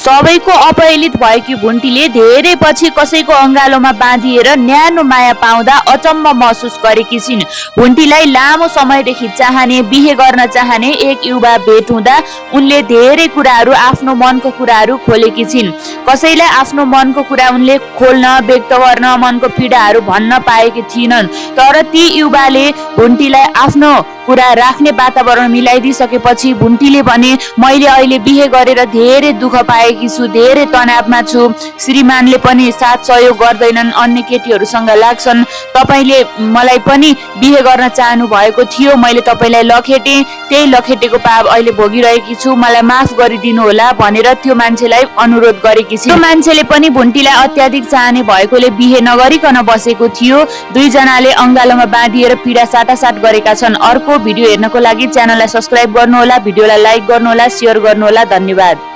सबैको अपहेलित भएकी भुन्टीले धेरै पछि कसैको अँगालोमा बाँधिएर न्यानो माया पाउँदा अचम्म महसुस गरेकी छिन्। भुन्टीलाई लामो समयदेखि चाहने, बिहे गर्न चाहने एक युवा भेट हुँदा उनले धेरै कुराहरू, आफ्नो मनको कुराहरू खोलेकी छिन्। कसैलाई आफ्नो मनको कुरा उनले खोल्न, व्यक्त गर्न, मनको पीडाहरू भन्न पाएकी थिइनन्। तर ती युवाले भुन्टीलाई आफ्नो कुरा राख्ने वातावरण मिलाइदिइसकेपछि भुन्टीले भने, मैले अहिले बिहे गरेर धेरै दुःख पाएकी छु, धेरै तनावमा छु। श्रीमानले पनि साथ सहयोग गर्दैनन्, अन्य केटीहरूसँग लाग्छन्। तपाईले मलाई पनि बिहे गर्न चाहनु भएको थियो, मैले तपाईलाई लखेटे, त्यही लखेटेको पाप अहिले भोगिरहेकी छु, मलाई माफ गरिदिनु होला भनेर त्यो मान्छेलाई अनुरोध गरेकी छिन्। त्यो मान्छेले पनि भुन्टीलाई अत्याधिक चाहने भएकोले बिहे नगरिकन बसेको थियो। दुईजनाले अँगालोमा बाँधिएर पीडा साटासाट गरेका छन्। अर्को भिडियो हेर्नको लागि च्यानललाई सब्स्क्राइब गर्नुहोला, भिडियोलाई लाइक गर्नुहोला, शेयर गर्नुहोला। धन्यवाद।